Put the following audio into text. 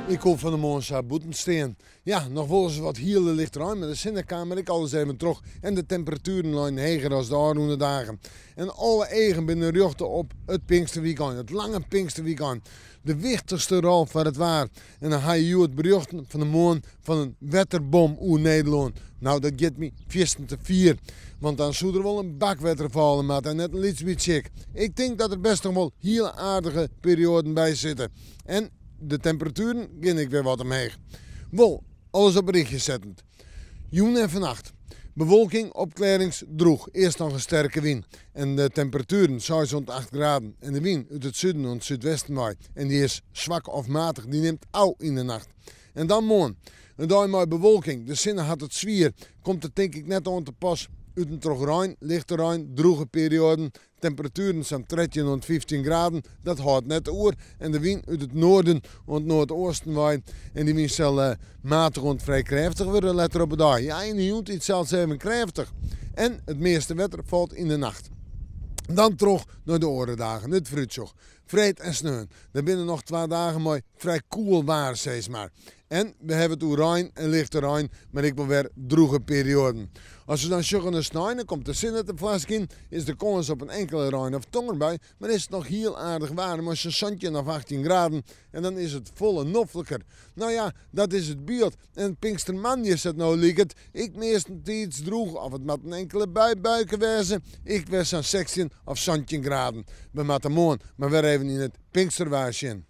Ik koe fan 'e moarn sa bûten stean. Ja, noch wolris wat hiele lichte rein, mar de sinne kaam der ek alris even troch en de temperatueren leinen heger as de ôfrûne dagen. En alle eagen binne rjochte op it Pinksterwykein, it lange Pinksterwykein. De wichtichste rol foar it waar. En dan ha je hjoed berjochten fan 'e moarn fan in wetterbom oer Nederlân. Nou, dat giet my fierstente fier. Want dan soe der wol in bak wetter falle moatte en net in lyts bytsje ek. Ik tink dat der best noch wol hiele aardige perioaden by sitte. En de temperatueren gean ek wer wat omheech. Wol, alles op in rychje settend. Jûn en fannacht. Bewolking, opklearrings, drûch. Earst noch in sterke wyn. En de temperatueren 6 oant 8 graden. En de wyn út it suden oant súdwesten wei. En dy is swak of matich, dy nimt ôf yn de nacht. En dan moarn. In dei mei bewolking, de sinne hat it swier. Komt der tink ik net oan te pas. Ut en troch rein, lichte rein, drûge perioaden. Temperatueren sa'n 13 oant 15 graden, dat hâldt net oer. En de wyn út it noarden oant noardeasten wei. En dy wyn sil matich oant frij krêftich wurde letter op 'e dei. Ja, yn de jûntiid sels even krêftich. En it measte wetter falt yn de nacht. Dan troch nei de oare dagen, it foarútsjoch. Freed en sneon, der binne noch twa dagen mei frij koel waar, sis mar. En we hawwe it oer rein en lichte rein, mar ek wol wer drûge perioaden. As we dan sjogge nei snein, dan komt de sinne tefoarskyn, is de kâns op in inkele rein of tongerbui, mar is it noch hiel aardich waarm mei sa'n 17 of 18 graden en dan is it folle nofliker. No ja, dat is it byld. En Pinkstermoandei sa't it no liket, ek meastentiids drûch of it moat in inkele bui buike wêze, ek wer sa'n 16 of 17 graden. We moatte moarn mar wer even yn it Pinksterwaar sjen.